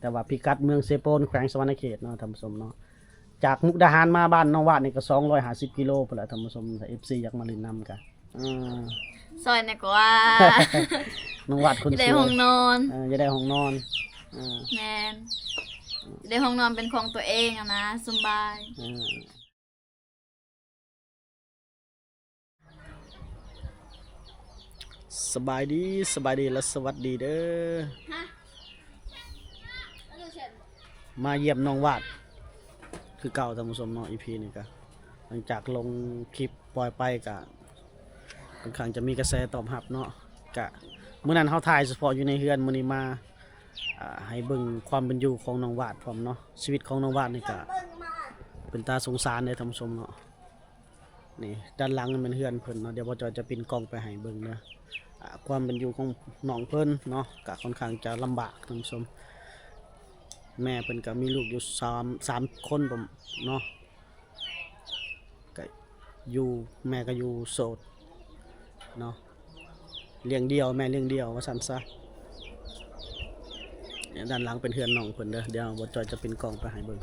ແຕ່ວ່າພິກັດເມືອງເຊໂປນ ແຂວງສະຫວັນນະເຂດເນາະທ່ານຜູ້ຊົມເນາະ. ຈາກມຸກດາຫານມາບ້ານໜອງຫວາດນີ້ກໍສອງຮ້ອຍຫ້າສິບກິໂລພຸ້ນແຫຼະທ່ານຜູ້ຊົມ. ເອັຟຊີຢາກມາຫຼິ້ນນຳກໍ ອືມ ຊ່ອຍແດ່ກວ່າ ໜອງຫວາດຄົນສວຍ ຢາກໄດ້ຫ້ອງນອນ ເອີ ຢາກໄດ້ຫ້ອງນອນ ເອີ ແມ່ນ ຢາກໄດ້ຫ້ອງນອນເປັນຂອງຕົວເອງຫັ້ນນະ ສະບາຍ ເອີ. ສະບາຍດີ ສະບາຍດີ ແລະ ສະຫວັດດີເດີ. ມາຢ້ຽມໜອງຫວາດຄືເກົ່າທ່ານຜູ້ຊົມເນາະ. ອີພີນີ້ກະ ຫຼັງຈາກລົງຄລິບປ່ອຍໄປກະ ຂ້ອນຂ້າງຈະມີກະແສຕອບຮັບເນາະ. ກະມື້ນັ້ນເຮົາຖ່າຍສະເພາະຢູ່ໃນເຮືອນ, ມື້ນີ້ມາ ອ່າ ໃຫ້ເບິ່ງຄວາມເປັນຢູ່ຂອງໜອງຫວາດພ້ອມເນາະ. ຊີວິດຂອງໜອງຫວາດນີ້ກະເປັນຕາສົງສານເດ້ທ່ານຜູ້ຊົມເນາະ. ນີ້ດ້ານຫຼັງແມ່ນເຮືອນເພິ່ນເນາະ, ດຽວບ່າວຈອຍຈະປິ່ນກ້ອງໄປໃຫ້ເບິ່ງເດີ. ອ່າ ຄວາມເປັນຢູ່ຂອງນ້ອງເພິ່ນເນາະ ກະຂ້ອນຂ້າງຈະລຳບາກທ່ານຜູ້ຊົມ. ແມ່ເພິ່ນກະມີລູກຢູ່ສາມ ສາມຄົນເນາະ. ກະຢູ່ ແມ່ກະຢູ່ໂສດເນາະ, ລ້ຽງດ່ຽວ ແມ່ລ້ຽງດ່ຽວວ່າຊັ້ນຊະ. ດ້ານຫຼັງເປັນເຮືອນນ້ອງເພິ່ນເດີ, ດຽວບ່າວຈອຍຈະປິ່ນກ້ອງໄປໃຫ້ເບິ່ງ.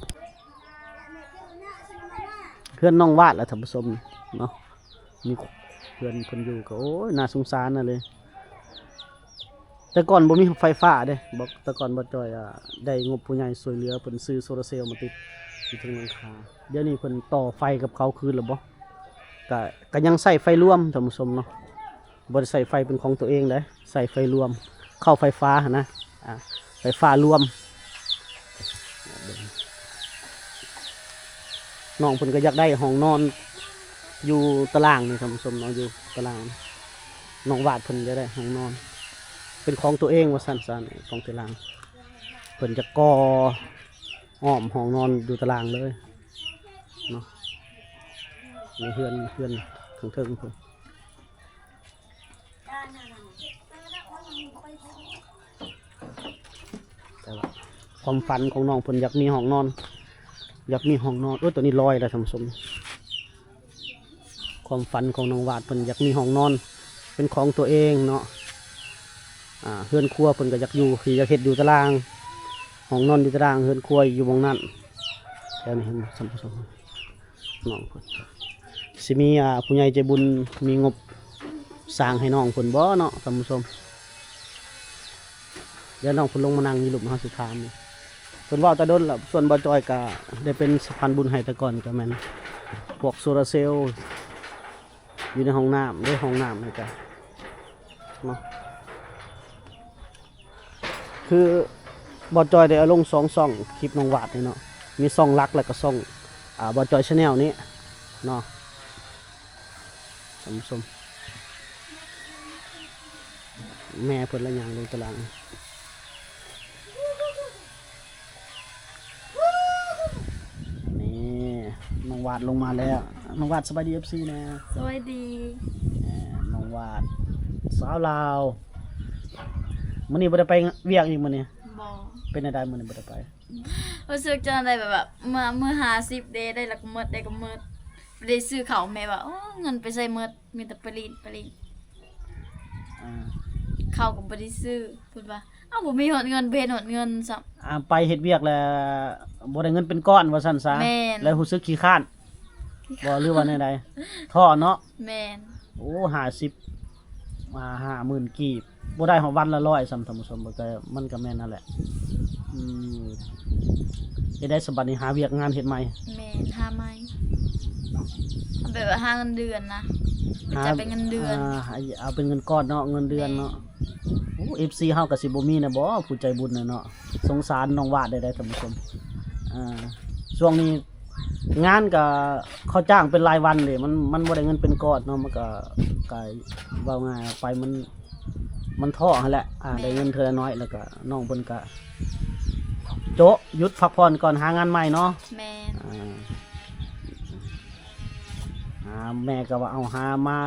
ເຮືອນນ້ອງຫວາດລະທ່ານຜູ້ຊົມເນາະ, ມີເຮືອນເພິ່ນຢູ່ກະ ໂອ້ຍ ໜ້າສົງສານນະເລີຍ. ແຕ່ກ່ອນບໍ່ມີໄຟຟ້າເດ້, ບໍ່ ແຕ່ກ່ອນບ່າວຈອຍ ອ່າ ໄດ້ງົບຜູ້ໃຫຍ່ຊ່ວຍເຫຼືອ ເພິ່ນຊື້ໂຊລາເຊວມາຕິດຢູ່ເທິງຫຼັງຄາ. ດຽວນີ້ເພິ່ນຕໍ່ໄຟກັບເຂົາຄືນແລ້ວບໍ ກະ ກະຍັງໃຊ້ໄຟລວມທ່ານຜູ້ຊົມເນາະ, ບໍ່ໄດ້ໃຊ້ໄຟເປັນຂອງຕົວເອງເດ້, ໃຊ້ໄຟລວມ ເຂົ້າໄຟຟ້າຫັ້ນນະ ອ່າ ໄຟຟ້າລວມ. ນ້ອງເພິ່ນກໍຢາກໄດ້ຫ້ອງນອນຢູ່ຕາລ່າງນີ້ທ່ານຜູ້ຊົມເນາະ, ຢູ່ຕາລ່າງ. ນ້ອງຫວາດເພິ່ນຢາກໄດ້ຫ້ອງນອນເປັນຂອງຕົວເອງວ່າຊັ້ນຊະ, ຂອງຕົວເອງ. ເພິ່ນຈະກໍ່ອ້ອມຫ້ອງນອນຢູ່ຕາລ່າງເລີຍເນາະ. ໃນເຮືອນ ເຮືອນເທິງໆພຸ້ນ. ແຕ່ວ່າຄວາມຝັນຂອງນ້ອງເພິ່ນຢາກມີຫ້ອງນອນ, ຢາກມີຫ້ອງນອນ. ໂອ້ຍ ໂຕນີ້ລອຍແລ້ວທ່ານຜູ້ຊົມ. ຄວາມຝັນຂອງນ້ອງຫວາດເພິ່ນຢາກມີຫ້ອງນອນເປັນຂອງຕົວເອງເນາະ. ອ່າ ເຮືອນຄົວເພິ່ນກໍຢາກຢູ່ ຢາກເຮັດຢູ່ຕາລ່າງ, ຫ້ອງນອນຢູ່ຕາລ່າງ ເຮືອນຄົວຢູ່ໝ່ອງນັ້ນ. ແຖວນີ້ເຫັນບໍ່ທ່ານຜູ້ຊົມ? ນ້ອງເພິ່ນ ຊິມີ ອ່າ ຜູ້ໃຫຍ່ໃຈບຸນມີງົບສ້າງໃຫ້ນ້ອງເພິ່ນບໍ່ເນາະທ່ານຜູ້ຊົມ? ດຽວນ້ອງເພິ່ນລົງມານັ່ງຢູ່ລຸ່ມ ເຮົາຊິຖາມ. ເພິ່ນເວົ້າແຕ່ດົນລະ, ສ່ວນບ່າວຈອຍກະໄດ້ເປັນສະພານບຸນໃຫ້ແຕ່ກ່ອນ, ກະແມ່ນພວກໂຊລາເຊວ ຢູ່ໃນຫ້ອງນ້ຳເດ້, ຫ້ອງນ້ຳນີ້ກະເນາະ. ຄືບ່າວຈອຍໄດ້ເອົາລົງສອງຊ່ອງ ຄລິບນ້ອງຫວາດນີ້ເນາະ, ມີຊ່ອງຫຼັກ ແລ້ວກໍຊ່ອງ ອ່າ ບ່າວຈອຍ Channel ນີ້ເນາະທ່ານຜູ້ຊົມ. ແມ່ເພິ່ນລະຍ່າງລົງຕາລ່າງ. ນີ້ ນ້ອງຫວາດລົງມາແລ້ວ. ນ້ອງຫວາດ ສະບາຍດີ ເອັຟຊີ ແດ່. ສະບາຍດີ. ແມ່ ນ້ອງຫວາດ ສາວລາວ. ມື້ນີ້ບໍ່ໄດ້ໄປວຽກອີກມື້ນີ້? ບໍ່. ເປັນແນວໃດມື້ນີ້ບໍ່ໄດ້ໄປ? ຮູ້ສຶກຈັ່ງໃດ ແບບວ່າ ເມື່ອ ມື້ຫ້າສິບເດ້ ໄດ້ແລ້ວກໍໝົດ ໄດ້ກໍໝົດ. ບໍ່ໄດ້ຊື້ເຂົ້າ ແມ່ວ່າ ໂອ້ ເງິນໄປໃສໝົດ? ມີແຕ່ໄປຫຼິ້ນ ໄປຫຼິ້ນ. ອ່າ ເຂົ້າກໍບໍ່ໄດ້ຊື້ ເພິ່ນວ່າ ເອົ້າ ບໍ່ມີຮອດເງິນ ບໍ່ເຫັນຮອດເງິນຊ້ຳ. ອ່າ ໄປເຮັດວຽກແລ້ວບໍ່ໄດ້ເງິນເປັນກ້ອນວ່າຊັ້ນຊະ. ແມ່ນ. ແລ້ວຮູ້ສຶກຂີ້ຄ້ານ. ບໍ່ ຫຼືວ່າແນວໃດ? ທໍ້ເນາະ. ແມ່ນ. ໂອ້ ຫ້າສິບ ອ່າ ຫ້າໝື່ນກີບ ບໍ່ໄດ້ຮອດວັນລະຮ້ອຍຊ້ຳທ່ານຜູ້ຊົມ. ມັນກໍ ມັນກໍແມ່ນຫັ້ນແຫຼະ. ອືມ ເຮັດໄດ້ສະບັດນີ້ ຫາວຽກງານເຮັດໃໝ່. ແມ່ນ ຫາໃໝ່ ເອົາແບບວ່າຫາເງິນເດືອນນະ. ຫາ ຈະເປັນເງິນເດືອນ. ອ່າ ເອົາເປັນເງິນກ້ອນເນາະ ເງິນເດືອນເນາະ. ແມ່ນ. ໂອ້ ເອັຟຊີ ເຮົາກໍຊິບໍ່ມີນະບໍ ຜູ້ໃຈບຸນນະເນາະ. ສົງສານນ້ອງຫວາດໄດ້ ໄດ້ທ່ານຜູ້ຊົມ. ອ່າ ຊ່ວງນີ້ງານກໍເຂົາຈ້າງເປັນລາຍວັນເດ້ ມັນ ມັນບໍ່ໄດ້ເງິນເປັນກ້ອນເນາະ. ມັນກໍ ກໍເວົ້າງ່າຍອອກໄປ ມັນ ມັນທໍ້ຫັ້ນແຫຼະ. ອ່າ ແມ່ນ. ໄດ້ເງິນເທື່ອລະໜ້ອຍ ແລ້ວກໍນ້ອງເພິ່ນກໍໂຈະ ຢຸດພັກຜ່ອນກ່ອນ ຫາງານໃໝ່ເນາະ. ແມ່ນ. ອ່າ ອ່າ ແມ່ກໍວ່າ ເອົາ ຫາມາ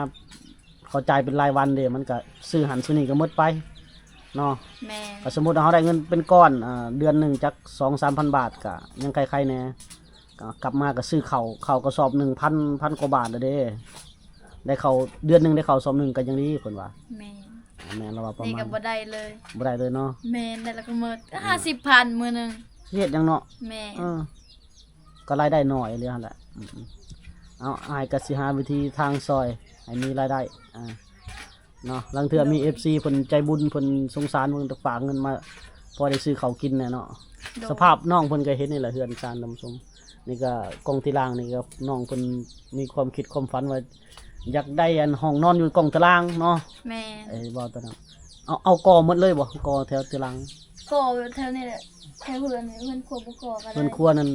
ເຂົາຈ່າຍເປັນລາຍວັນເດ້ ມັນກະຊື້ຫັ້ນຊື້ນີ້ກະໝົດໄປເນາະ. ແມ່ນ. ກະສົມມຸດວ່າເຮົາໄດ້ເງິນເປັນກ້ອນ ອ່າ ເດືອນໜຶ່ງຈັກສອງສາມພັນບາດ ກະຍັງໄຄໆແດ່. ກະກັບມາກະຊື້ເຂົ້າ ເຂົ້າກະສອບໜຶ່ງພັນ ພັນກວ່າບາດແລ້ວເດ້. ໄດ້ເຂົ້າ ເດືອນໜຶ່ງໄດ້ເຂົ້າສອບໜຶ່ງກະຍັງດີ ເພິ່ນວ່າ. ແມ່ນ. ແມ່ນລະວ່າປະມານ ນີ້ກໍບໍ່ໄດ້ເລີຍ ບໍ່ໄດ້ເລີຍເນາະ. ແມ່ນ ໄດ້ລະກໍໝົດ ອືມ ຫ້າສິບພັນມື້ໜຶ່ງ ຊິເຮັດຫຍັງເນາະ. ແມ່ນ ເອີ ກໍລາຍໄດ້ໜ້ອຍເລີຍຫັ້ນແຫຼະ. ອືມ ເອົາ ອ້າຍກໍຊິຫາວິທີທາງຊ່ອຍໃຫ້ມີລາຍໄດ້ ອ່າ ເນາະ. ລາງເທື່ອມີ ໂດຍ ເອັຟຊີ ເພິ່ນໃຈບຸນ ເພິ່ນສົງສານ ເພິ່ນກໍຝາກເງິນມາ ພໍໄດ້ຊື້ເຂົ້າກິນແດ່ເນາະ. ໂດຍ ສະພາບນ້ອງເພິ່ນກໍເຫັນນີ້ແຫຼະ ເຮືອນຊານທ່ານຜູ້ຊົມ. ນີ້ກໍກ້ອງທີ່ລ່າງນີ້ກໍ ນ້ອງເພິ່ນມີຄວາມຄິດຄວາມຝັນວ່າ ຢາກໄດ້ອັນຫ້ອງນອນຢູ່ກ້ອງຕາລ່າງເນາະ. ແມ່ນ ເອີ ເວົ້າຕອນນັ້ນ ເອົາ ເອົາກໍ່ໝົດເລີຍບໍ່? ກໍ່ແຖວຕາລ່າງ ກໍ່ແຖວນີ້ແຫຼະ ແຖວເຮືອນນີ້ ເຮືອນຄົວບໍ່ກໍ່ກໍໄດ້ ເຮືອນຄົວນັ້ນ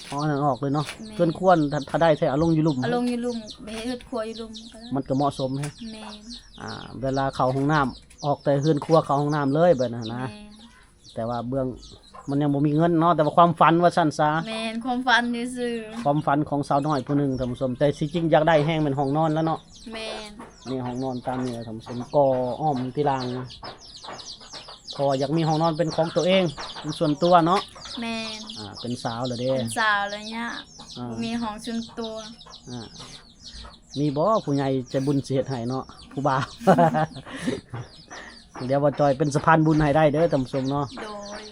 ເອົາອັນນັ້ນອອກເລີຍເນາະ. ແມ່ນ ເຮືອນຄົວນັ້ນ ຖ້າ ຖ້າໄດ້ແທ້ເອົາລົງຢູ່ລຸ່ມ ເອົາລົງຢູ່ລຸ່ມ ໄປເຮັດເຮືອນຄົວຢູ່ລຸ່ມກໍໄດ້ ມັນກໍເໝາະສົມແຮງ. ແມ່ນ ອ່າ ເວລາເຂົ້າຫ້ອງນ້ຳ ອອກແຕ່ເຮືອນຄົວເຂົ້າຫ້ອງນ້ຳເລີຍ ແບບນັ້ນນະ. ແມ່ນ ແຕ່ວ່າເບື້ອງ ມັນຍັງບໍ່ມີເງິນເນາະ ແຕ່ວ່າຄວາມຝັນວ່າຊັ້ນຊະ. ແມ່ນ ຄວາມຝັນຊື່ໆ ຄວາມຝັນຂອງສາວນ້ອຍຜູ້ໜຶ່ງທ່ານຜູ້ຊົມ. ແຕ່ທີ່ຈິງຢາກໄດ້ແຮງແມ່ນຫ້ອງນອນແລ້ວເນາະ. ແມ່ນ ນີ້ຫ້ອງນອນຕາມນີ້ທ່ານຜູ້ຊົມ ກໍ່ອ້ອມທີ່ລ່າງ ເພາະວ່າຢາກມີຫ້ອງນອນເປັນຂອງຕົວເອງ ເປັນສ່ວນຕົວເນາະ. ແມ່ນ ອ່າ ເປັນສາວແລ້ວເດ້ ເປັນສາວແລ້ວຍາກ ອ່າ ບໍ່ມີຫ້ອງສ່ວນຕົວ. ອ່າ ມີບໍ່ຜູ້ໃຫຍ່ໃຈບຸນຊິເຮັດໃຫ້ເນາະ ຜູ້ບ່າວ? ດຽວບ່າວຈອຍເປັນສະພານບຸນໃຫ້ໄດ້ເດີທ່ານຜູ້ຊົມເນາະ. ໂດຍ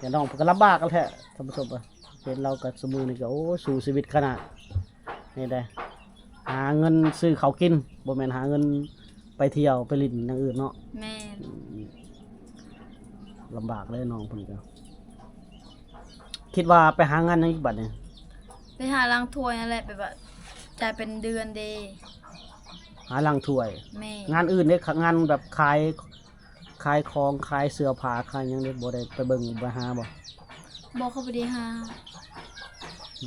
ດຽວນ້ອງເພິ່ນກໍລຳບາກກັນແທ້ທ່ານຜູ້ຊົມ ເຫັນລາວກໍຊຸມື້ນີ້ກໍ ໂອ້ ສູ້ຊີວິດຂະໜາດນີ້ເດ້ ຫາເງິນຊື້ເຂົ້າກິນ ບໍ່ແມ່ນຫາເງິນໄປທ່ຽວໄປຫຼິ້ນຢ່າງອື່ນເນາະ. ແມ່ນ ອືມ ລຳບາກເລີຍນ້ອງເພິ່ນກໍ ຄິດວ່າໄປຫາງານຫຍັງອີກບັດນີ້? ໄປຫາລ້າງຖ້ວຍຫັ້ນແຫຼະ ແບບວ່າຈ່າຍເປັນເດືອນເດ້. ຫາລ້າງຖ້ວຍ? ແມ່ນ ງານອື່ນເດ້ ງານແບບຂາຍ ຂາຍຂອງ ຂາຍເສື້ອຜ້າ ຂາຍຫຍັງເດ້ ບໍ່ໄດ້ໄປເບິ່ງໄປຫາບໍ່? ບໍ່ ເຂົາບໍ່ໄດ້ຫາ.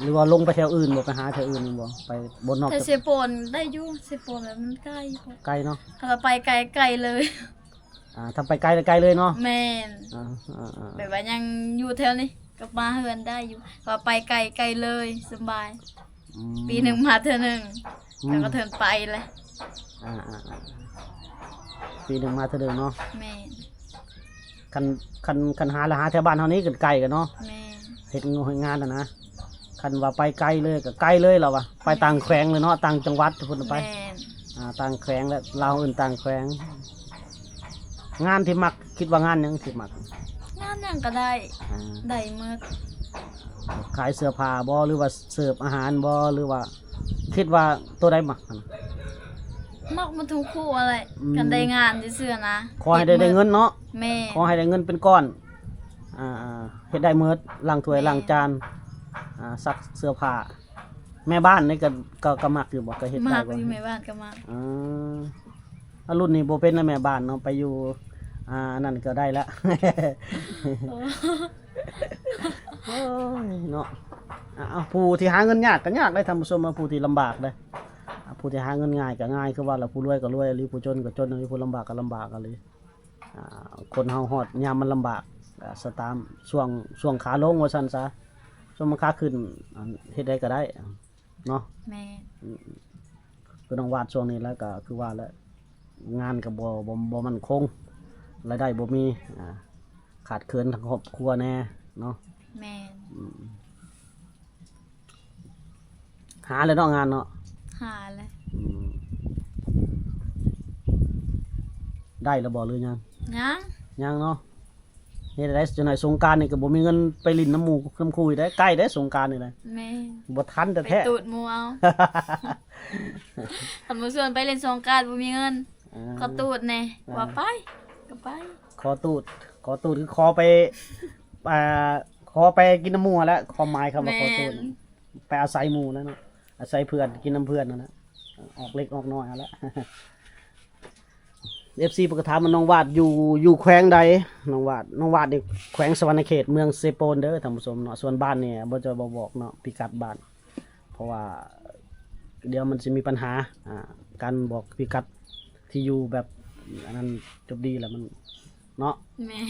ຫຼືວ່າລົງໄປແຖວອື່ນບໍ່? ໄປຫາແຖວອື່ນແມ່ນບໍ່? ໄປບ່ອນນອກ ແຖວເຊໂປນໄດ້ຢູ່ ເຊໂປນແບບມັນໄກ ໄກເນາະ. ຖ້າໄປໄກ ໄກເລີຍ. ອ່າ ຖ້າໄປໄກ ໄກເລີຍເນາະ. ແມ່ນ ອ່າ ແບບວ່າຍັງຢູ່ແຖວນີ້ກໍມາເຮືອນໄດ້ຢູ່ ຖ້າໄປໄກ ໄກເລີຍ ສະບາຍ. ອືມ ປີໜຶ່ງມາເທື່ອໜຶ່ງ ອືມ ແລ້ວກໍເທີນໄປແຫຼະ. ອ່າໆໆ ປີໜຶ່ງມາເທື່ອໜຶ່ງເນາະ. ແມ່ນ ຄັນ ຄັນ ຄັນຫາລະຫາແຖວບ້ານເຮົານີ້ກໍໄກກັນເນາະ. ແມ່ນ ເຮັດງ- ເຮັດງານຫັ້ນນະ. ຄັນວ່າໄປໄກເລີຍກໍໄກເລີຍລະວ່າ ໄປຕ່າງແຂວງເລີຍເນາະ ຕ່າງຈັງຫວັດພຸ້ນໄປ. ແມ່ນ ອ່າ ຕ່າງແຂວງແຫຼະ ລາວເອີ້ນຕ່າງແຂວງ. ງານທີ່ມັກ ຄິດວ່າງານຫຍັງທີ່ມັກ? ງານຫຍັງກໍໄດ້ ອ່າ ໄດ້ໝົດ. ຂາຍເສື້ອຜ້າບໍ່ ຫຼືວ່າເສີບອາຫານບໍ່ ຫຼືວ່າ ຄິດວ່າໂຕໃດມັກຫັ້ນນະ? ມັກໝົດທຸກຄູ່ຫັ້ນແຫຼະ. ອືມ ຄັນໄດ້ງານຊື່ໆນະ ຂໍໃຫ້ໄດ້ ໄດ້ເງິນເນາະ. ແມ່ນ ຂໍໃຫ້ໄດ້ເງິນເປັນກ້ອນ. ອ່າ ເຮັດໄດ້ໝົດ ລ້າງຖ້ວຍ ແມ່ນ ລ້າງຈານ ອ່າ ຊັກເສື້ອຜ້າ. ແມ່ບ້ານນີ້ກໍ ກໍ ກໍມັກຢູ່ບໍ່? ກໍເຮັດໄດ້ບໍ່? ມັກຢູ່ ແມ່ບ້ານກໍມັກ. ອືມ ອາ ລຸ້ນນີ້ບໍ່ເປັນແລ້ວແມ່ບ້ານເນາະ ໄປຢູ່ ອ່າ ອັນນັ້ນກໍໄດ້ລະ. ໂອ້ ໂອ້ຍເນາະ. ອ່າ ຜູ້ທີ່ຫາເງິນຍາກກໍຍາກເດ້ທ່ານຜູ້ຊົມ ຜູ້ທີ່ລຳບາກເດ້. ອ່າ ຜູ້ທີ່ຫາເງິນງ່າຍກໍງ່າຍ ຄືວ່າລະ ຜູ້ລວຍກໍລວຍອີ່ຫຼີ ຜູ້ຈົນກໍຈົນອີ່ຫຼີ ຜູ້ລຳບາກກໍລຳບາກອີ່ຫຼີ. ອ່າ ຄົນເຮົາຮອດຍາມມັນລຳບາກ ອ່າ ສະຕາມ ຊ່ວງ ຊ່ວງຂາລົງວ່າຊັ້ນຊະ ຊ່ວງມັນຂາຂຶ້ນ ອັນ ເຮັດໃດກໍໄດ້ເນາະ. ແມ່ນ ອືມ ຄືນ້ອງວາດຊ່ວງນີ້ແລ້ວກໍຄືວ່າແຫຼະ ງານກໍບໍ່ ບໍ່ ບໍ່ໝັ້ນຄົງ ລາຍໄດ້ບໍ່ມີ ອ່າ ຂາດເຂີນທາງຄອບຄົວແດ່ເນາະ. ແມ່ນ ອືມ ຫາແລ້ວເນາະ ງານເນາະ. ຫາແລ້ວ ອືມ ໄດ້ແລ້ວບໍ່ ຫຼືຍັງ? ຍັງ ຍັງເນາະ. ເຮັດໃດ ຈັກໜ້ອຍສົງການນີ້ກໍບໍ່ມີເງິນໄປຫຼິ້ນນຳໝູ່ນຳຄູ່ອີກເດ້ ໃກ້ເດ້ສົງການນີ້ນະ. ແມ່ນ ບໍ່ທັນແທ້ໆ ໄປຕູດໝູ່ເອົາ. ຄັນໝູ່ຊວນໄປຫຼິ້ນສົງການບໍ່ມີເງິນ ອ່າ ຂໍຕູດແດ່ ອ່າ ວ່າໄປກໍໄປ. ຂໍຕູດ ຂໍຕູດຄືຂໍໄປ ອ່າ ຂໍໄປກິນນຳໝູ່ຫັ້ນແຫຼະ ຄວາມໝາຍຄຳວ່າຂໍຕູດ. ແມ່ນ ໄປອາໄສໝູ່ນັ້ນເນາະ ອາໄສເພື່ອນ ກິນນຳເພື່ອນນັ້ນແຫຼະ ອອກເລັກອອກນ້ອຍຫັ້ນແຫຼະ. ເອັຟຊີ ເພິ່ນກໍຖາມວ່ານ້ອງວາດຢູ່ ຢູ່ແຂວງໃດ ນ້ອງວາດ? ນ້ອງວາດນີ້ແຂວງສະຫວັນນະເຂດ ເມືອງເຊໂປນເດີທ່ານຜູ້ຊົມເນາະ. ສ່ວນບ້ານນີ້ບໍ່ຈະ ບໍ່ບອກເນາະ ພິກັດບ້ານ ເພາະວ່າດຽວມັນຊິມີບັນຫາ ອ່າ ການບອກພິກັດທີ່ຢູ່ແບບອັນນັ້ນຈົບດີແລ້ວມັນ ເນາະ. ແມ່ນ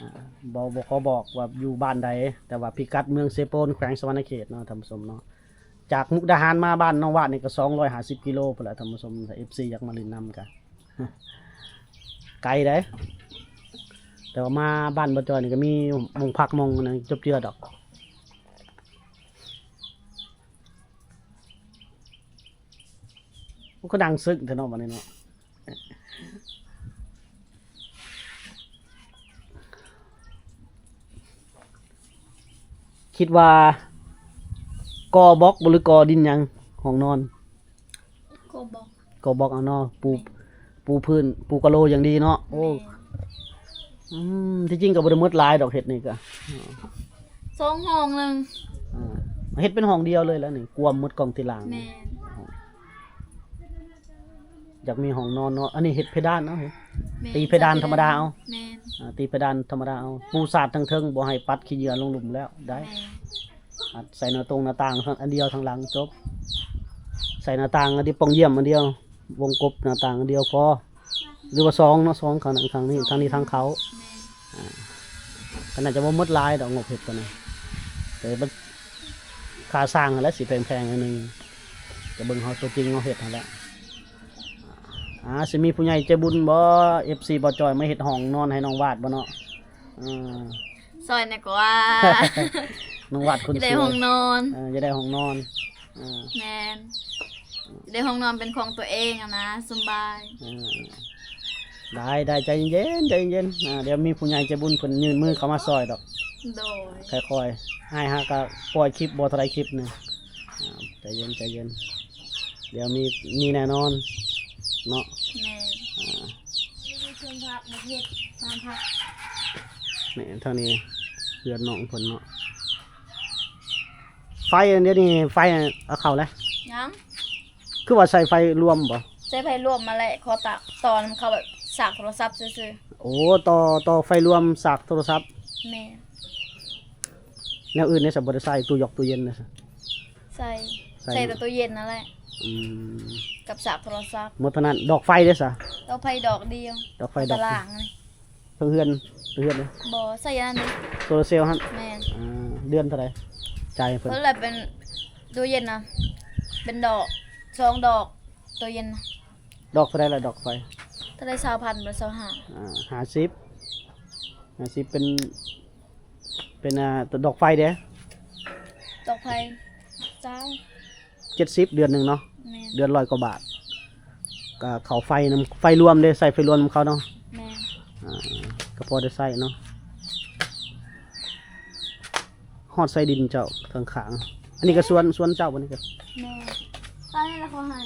ອ່າ ບໍ່ ບໍ່ຂໍບອກວ່າຢູ່ບ້ານໃດ ແຕ່ວ່າພິກັດເມືອງເຊໂປນ ແຂວງສະຫວັນນະເຂດເນາະທ່ານຜູ້ຊົມເນາະ. ຈາກມຸກດາຫານມາບ້ານນ້ອງວາດນີ້ກໍສອງຮ້ອຍຫ້າສິບກິໂລພຸ້ນແຫຼະທ່ານຜູ້ຊົມ. ຖ້າ ເອັຟຊີ ຢາກມາຫຼິ້ນນຳກໍໄກເດ້ ແຕ່ວ່າມາບ້ານບໍ່ຈ່ອຍນີ້ກໍມີໝ່ອງພັກໝ່ອງອັນນັ້ນຈົບເຈືອດອກ. ໂອ້ ຄືດັງຊຶກແທ້ເນາະບັດນີ້ເນາະ. ຄິດວ່າກໍ່ບລັອກບໍ່ ຫຼືກໍ່ດິນຫຍັງ ຫ້ອງນອນ? ກໍ່ບລັອກ ກໍ່ບລັອກເອົາເນາະ ປູ ແມ່ນ ປູພື້ນ ປູກະໂຫຼຢ່າງດີເນາະ. ໂອ້ ແມ່ນ ອືມ ທີ່ຈິງກໍບໍ່ໄດ້ໝົດຫຼາຍດອກ ເຮັດນີ້ກໍ ສອງຫ້ອງໜຶ່ງ ອ່າ ເຮັດເປັນຫ້ອງດຽວເລີຍລະນີ້ ກວມໝົດກ້ອງຕີລາງ. ແມ່ນ ຢາກມີຫ້ອງນອນເນາະ. ອັນນີ້ເຮັດເພດານເອົາ ແມ່ນ ຕີເພດານທຳມະດາເອົາ. ແມ່ນ ອ່າ ຕີເພດານທຳມະດາເອົາ ປູສາດທາງເທິງ ບໍ່ໃຫ້ປັດຂີ້ເຫຍື້ອລົງລຸ່ມແລ້ວໄດ້. ແມ່ນ ອັດໃສ່ໜ້າຕົງໜ້າຕ່າງອັນດຽວທາງຫຼັງຈົບ. ໃສ່ໜ້າຕ່າງອັນດຽວ ປ່ອງຢ້ຽມອັນດຽວ ວົງກົບໜ້າຕ່າງອັນດຽວພໍ ຫຼືວ່າສອງເນາະ ສອງຂ້າງນັ້ນຂ້າງນີ້ ທາງນີ້ທາງເຂົ້າ. ແມ່ນ ອ່າ ກໍໜ້າຈະບໍ່ໝົດຫຼາຍດອກ ງົບເຮັດຕົວນີ້ ແຕ່ມັນຄ່າສ້າງຫັ້ນແຫຼະຊິແພງໆໜ້ອຍໜຶ່ງ ກໍເບິ່ງເຮົາຕົວຈິງເຮົາເຮັດຫັ້ນແຫຼະ. ອ່າ ຊິມີຜູ້ໃຫຍ່ໃຈບຸນບໍ່ ເອັຟຊີ ບໍ່ຈ່ອຍ ມາເຮັດຫ້ອງນອນໃຫ້ນ້ອງວາດບໍ່ເນາະ? ເອີ ຊ່ອຍແດ່ກວ່າ ນ້ອງວາດຄົນ ຢາກໄດ້ຫ້ອງນອນ ເອີ ຢາກໄດ້ຫ້ອງນອນ. ອ່າ ແມ່ນ ຢາກໄດ້ຫ້ອງນອນເປັນຂອງຕົວເອງຫັ້ນນະ ສະບາຍ. ອ່າ ໄດ້ໆ ໃຈເຢັນໆ ໃຈເຢັນໆ. ອ່າ ດຽວມີຜູ້ໃຫຍ່ໃຈບຸນເພິ່ນຍື່ນມືເຂົ້າມາຊ່ອຍດອກ. ໂດຍ ຄ່ອຍໆ ອ້າຍຫາກະປ່ອຍຄລິບບໍ່ເທົ່າໃດຄລິບນີ້. ອ່າ ໃຈເຢັນໆ ໃຈເຢັນ ດຽວມີ ມີແນ່ນອນເນາະ. ແມ່ນ ອ່າ ນີ້ເປັນສວນຜັກ ມາເຮັດສວນຜັກ. ນີ້ທາງນີ້ເຮືອນນ້ອງເພິ່ນເນາະ. ໄຟອັນດຽວນີ້ ໄຟເອົາເຂົ້າແລ້ວ? ຍັງ. ຄືວ່າໃຊ້ໄຟລວມບໍ່? ໃຊ້ໄຟລວມມາແຫຼະ ຂໍຕະ ຕໍ່ນຳເຂົ້າແບບສາກໂທລະສັບຊື່ໆ. ໂອ້ ຕໍ່ ຕໍ່ໄຟລວມສາກໂທລະສັບ. ແມ່ນ. ແນວອື່ນເດ ບໍ່ໄດ້ໃຊ້ ຕູ້ຢອກຕູ້ເຢັນນະ? ໃຊ້ ໃຊ້ ໃຊ້ແຕ່ຕູ້ເຢັນນັ້ນແຫຼະ. ອືມ ກັບສາກໂທລະສັບ ໝົດເທົ່ານັ້ນ. ດອກໄຟເດຊະ? ດອກໄຟດອກດຽວ ດອກໄຟດອກ ຕາລາງນີ້. ເທິງເຮືອນ ເທິງເຮືອນເດ? ບໍ່ ໃຊ້ອັນນັ້ນເດ ໂຊລາເຊວຫັ້ນ. ແມ່ນ. ອ່າ ເດືອນເທົ່າໃດ? ຈ່າຍໃຫ້ເພິ່ນ ເພິ່ນລະເປັນຕູ້ເຢັນນະ ເປັນດອກ ສອງດອກ ຕູ້ເຢັນນະ. ດອກເທົ່າໃດລະດອກໄຟ? ເທົ່າໃດ ຊາວພັນບໍ່ ຊາວຫ້າ. ອ່າ ຫ້າສິບ ຫ້າສິບ ເປັນ ເປັນ ອ່າ ດອກໄຟເດ? ດອກໄຟ ຊາວ ເຈັດສິບ ເດືອນໜຶ່ງເນາະ. ແມ່ນ. ເດືອນຮ້ອຍກວ່າບາດ ກໍເຂົ້າໄຟນຳ ໄຟລວມເດ ໃຊ້ໄຟລວມນຳເຂົາເນາະ. ແມ່ນ. ອ່າ ກໍພໍໄດ້ໃຊ້ເນາະ. ຮອດໃສ່ດິນເຈົ້າຂ້າງໆ. ອັນນີ້ກໍສວນ ສວນເຈົ້າບໍ່ນີ້ກໍ? ແມ່ນ. ຕອນນີ້ລະເຂົາໃຫ້.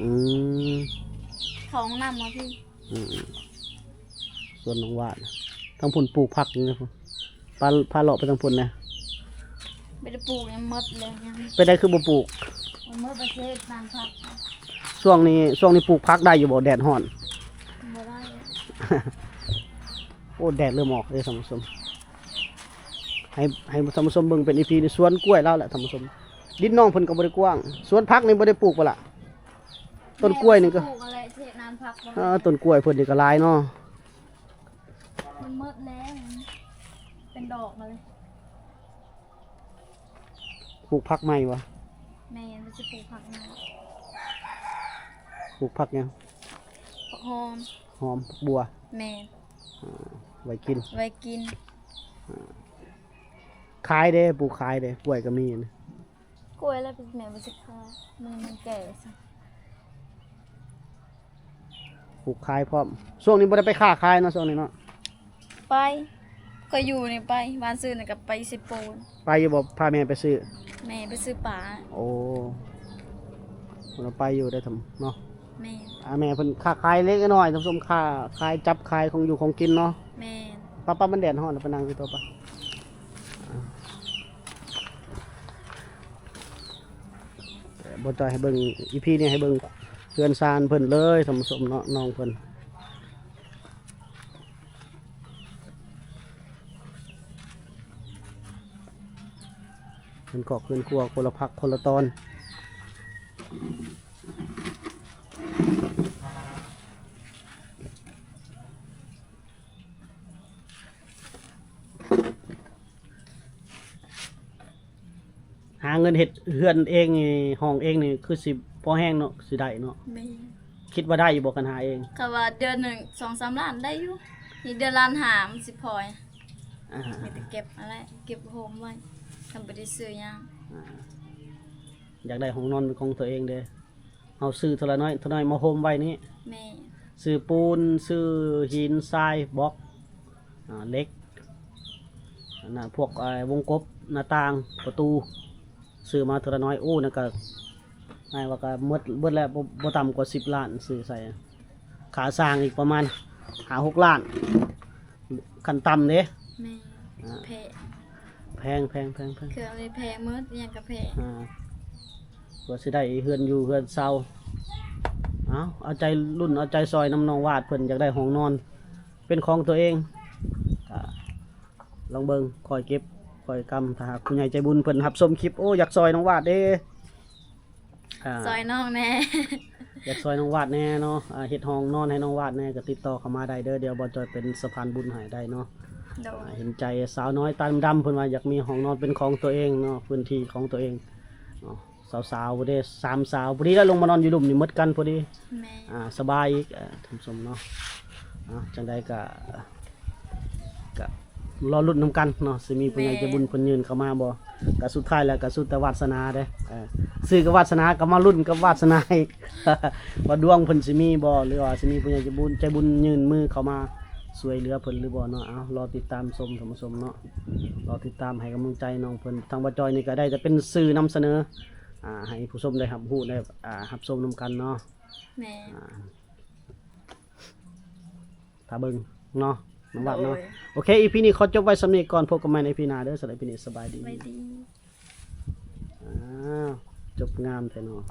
ອືມ ເຂົ້າຫ້ອງນ້ຳມາພີ້. ອືມ ສວນນ້ອງວາດ ທາງພຸ້ນປູກຜັກຢູ່ພຸ້ນ. ພາ ພາເລາະໄປທາງພຸ້ນແດ່. ບໍ່ໄດ້ປູກຫຍັງ ໝົດແລ້ວ. ຍັງ ເປັນໃດຄືບໍ່ປູກ? ມັນໝົດປະເທດນານພັກ. ຊ່ວງນີ້ ຊ່ວງນີ້ປູກຜັກໄດ້ຢູ່ບໍ່? ແດດຮ້ອນ. ບໍ່ໄດ້. ໂອ້ ແດດເລີ່ມອອກເດ້ທ່ານຜູ້ຊົມ. ໃຫ້ ໃຫ້ທ່ານຜູ້ຊົມເບິ່ງເປັນອີພີນີ້ ສວນກ້ວຍລາວແຫຼະທ່ານຜູ້ຊົມ. ດິນນ້ອງເພິ່ນກໍບໍ່ໄດ້ກວ້າງ. ສວນຜັກນີ້ບໍ່ໄດ້ປູກບໍ່ລະ? ຕົ້ນກ້ວຍນີ້ກໍ ແມ່ວ່າຊິປູກຫັ້ນແຫຼະ ເຮັດນານພັກ. ອ່າ ຕົ້ນກ້ວຍເພິ່ນນີ້ກໍຫຼາຍເນາະ. ມັນໝົດແລ້ວ ເປັນດອກມາເລີຍ. ປູກຜັກໃໝ່ບໍ່? ແມ່ນ ວ່າຊິປູກຜັກໃໝ່. ປູກຜັກຫຍັງ? ຜັກຫອມ. ຫອມ ຜັກບົ່ວ. ແມ່ນ. ອ່າ ໄວ້ກິນ ໄວ້ກິນ. ອ່າ ຂາຍເດ້ ປູກຂາຍເດ້ ກ້ວຍກໍມີນະ. ກ້ວຍແລ້ວແມ່ບໍ່ຊິຂາຍ ມັນ ມັນແກ່ຊະ. ປູກຂາຍພ້ອມ. ຊ່ວງນີ້ບໍ່ໄດ້ໄປຄ້າຂາຍເນາະ ຊ່ວງນີ້ເນາະ? ໄປ ກໍຢູ່ນີ້ໄປ ວານຊືນນີ້ກໍໄປເຊໂປນ. ໄປຢູ່ບໍ່? ພາແມ່ໄປຊື້ ແມ່ໄປຊື້ປາ. ໂອ້ ເພິ່ນວ່າໄປຢູ່ໄດ້ທຳເນາະ. ແມ່ນ. ອ່າ ແມ່ເພິ່ນຄ້າຂາຍເລັກນ້ອຍທ່ານຜູ້ຊົມ ຄ້າຂາຍ ຈັບຂາຍຂອງຢູ່ຂອງກິນເນາະ. ແມ່ນ. ປະ ປະ ມັນແດດຮ້ອນ ໄປນັ່ງຢູ່ໂຕະປະ. ບໍ່ຈ່ອຍໃຫ້ເບິ່ງ ອີພີນີ້ໃຫ້ເບິ່ງເຮືອນຊານເພິ່ນເລີຍທ່ານຜູ້ຊົມເນາະ ນ້ອງເພິ່ນ ເຮືອນຄອບເຮືອນຄົວ ຄົນລະພັກຄົນລະຕອນ. ຫາເງິນເຮັດເຮືອນເອງນີ້ ຫ້ອງເອງນີ້ ຄືຊິພໍແຮງເນາະ ຊິໄດ້ເນາະ. ແມ່ນ. ຄິດວ່າໄດ້ຢູ່ບໍ່ ຄັນຫາເອງ? ກໍວ່າເດືອນໜຶ່ງສອງສາມລ້ານໄດ້ຢູ່ ນີ້ເດືອນລ້ານຫ້າມັນຊິພໍ. ອ່າ ມີແຕ່ເກັບຫັ້ນແຫຼະ ເກັບໂຮມໄວ້ ຄັນບໍ່ໄດ້ຊື້ຫຍັງ. ອ່າ ຢາກໄດ້ຫ້ອງນອນເປັນຂອງຕົວເອງເດ້. ເຮົາຊື້ເທື່ອລະໜ້ອຍເທື່ອລະໜ້ອຍມາໂຮມໄວ້ນີ້. ແມ່ນ. ຊື້ປູນ ຊື້ຫີນ ຊາຍ ບລັອກ ອ່າ ເຫຼັກ ອ່ ນະ ພວກ ເອີ ວົງກົບ ໜ້າຕ່າງ ປະຕູ ຊື້ມາເທື່ອລະໜ້ອຍ. ໂອ້ ນັ້ນກະ ໃຫ້ວ່າກະໝົດ ເບິດແລ້ວ ບໍ່ ບໍ່ຕ່ຳກວ່າສິບລ້ານ ຊື້ໃສ່. ຄ່າສ້າງອີກປະມານຫ້າຫົກລ້ານ ຂັ້ນຕ່ຳເດ້. ແມ່ນ ອ່າ ແພງ ແພງ ແພງ ແພງ ແພງ ເຄື່ອງນີ້ແພງໝົດ ອີ່ຫຍັງກະແພງ ອ່າ ກວ່າຊິໄດ້ເຮືອນຢູ່ເຮືອນເຊົາ. ເອົາ ເອົາໃຈລຸ້ນ ເອົາໃຈຊ່ອຍນຳນ້ອງວາດ ເພິ່ນຢາກໄດ້ຫ້ອງນອນເປັນຂອງຕົວເອງ. ກະລອງເບິ່ງ ຄ່ອຍເກັບຄ່ອຍກຳ ຖ້າຫາກຜູ້ໃຫຍ່ໃຈບຸນເພິ່ນຮັບຊົມຄລິບ ໂອ້ ຢາກຊ່ອຍນ້ອງວາດເດ້ ອ່າ ຊ່ອຍນ້ອງແດ່ ຢາກຊ່ອຍນ້ອງວາດແດ່ເນາະ ອ່າ ເຮັດຫ້ອງນອນໃຫ້ນ້ອງວາດແດ່ ກໍຕິດຕໍ່ເຂົ້າມາໄດ້ເດີ ດຽວບ່າວຈອຍເປັນສະພານບຸນໃຫ້ໄດ້ເນາະ. ໂດຍ ອ່າ ເຫັນໃຈສາວນ້ອຍຕາດຳໆ ເພິ່ນວ່າຢາກມີຫ້ອງນອນເປັນຂອງຕົວເອງເນາະ ພື້ນທີ່ຂອງຕົວເອງເນາະ. ສາວໆ ພຸ້ນເດ້ ສາມສາວ ພໍດີແລ້ວ ລົງມານອນຢູ່ລຸ່ມນີ້ໝົດກັນພໍດີ. ແມ່ນ ອ່າ ສະບາຍອີກ ເອີ ທ່ານຜູ້ຊົມເນາະ. ອ່າ ຈັ່ງໃດກະ ກະລໍລຸ້ນນຳກັນເນາະ ຊິມີຜູ້ໃຫຍ່ໃຈບຸນເພິ່ນຍື່ນເຂົ້າມາບໍ່. ກະສຸດທ້າຍແລ້ວກະສຸດແຕ່ວາດສະໜາເດ້ ເອີ ຊື້ກັບວາດສະໜາ ກໍມາລຸ້ນກັບວາດສະໜາອີກ ວ່າດວງເພິ່ນຊິມີບໍ່ ຫຼືວ່າຊິມີຜູ້ໃຫຍ່ໃຈບຸນ ໃຈບຸນຍື່ນມືເຂົ້າມາຊ່ວຍເຫຼືອເພິ່ນຫຼືບໍ່ເນາະ. ເອົາ ລໍຕິດຕາມຊົມທ່ານຜູ້ຊົມເນາະ ລໍຕິດຕາມໃຫ້ກຳລັງໃຈນ້ອງເພິ່ນ. ທາງບ່າວຈອຍນີ້ກໍໄດ້ແຕ່ເປັນສື່ນຳສະເໜີ ອ່າ ໃຫ້ຜູ້ຊົມໄດ້ຮັບຮູ້ ໄດ້ ອ່າ ຮັບຊົມນຳກັນເນາະ. ແມ່ນ ອ່າ ຖ້າເບິ່ງເນາະ ນ້ອງວາດເນາະ. ໂດຍ ໂອເຄ ອີພີນີ້ຂໍຈົບໄວ້ສ່ຳນີ້ກ່ອນ ພົບກັນໃໝ່ໃນອີພີໜ້າເດີ. ສຳລັບອີພີນີ້ ສະບາຍດີ ສະບາຍດີ. ອ້າວ ຈົບງາມແທ້ເນາະ.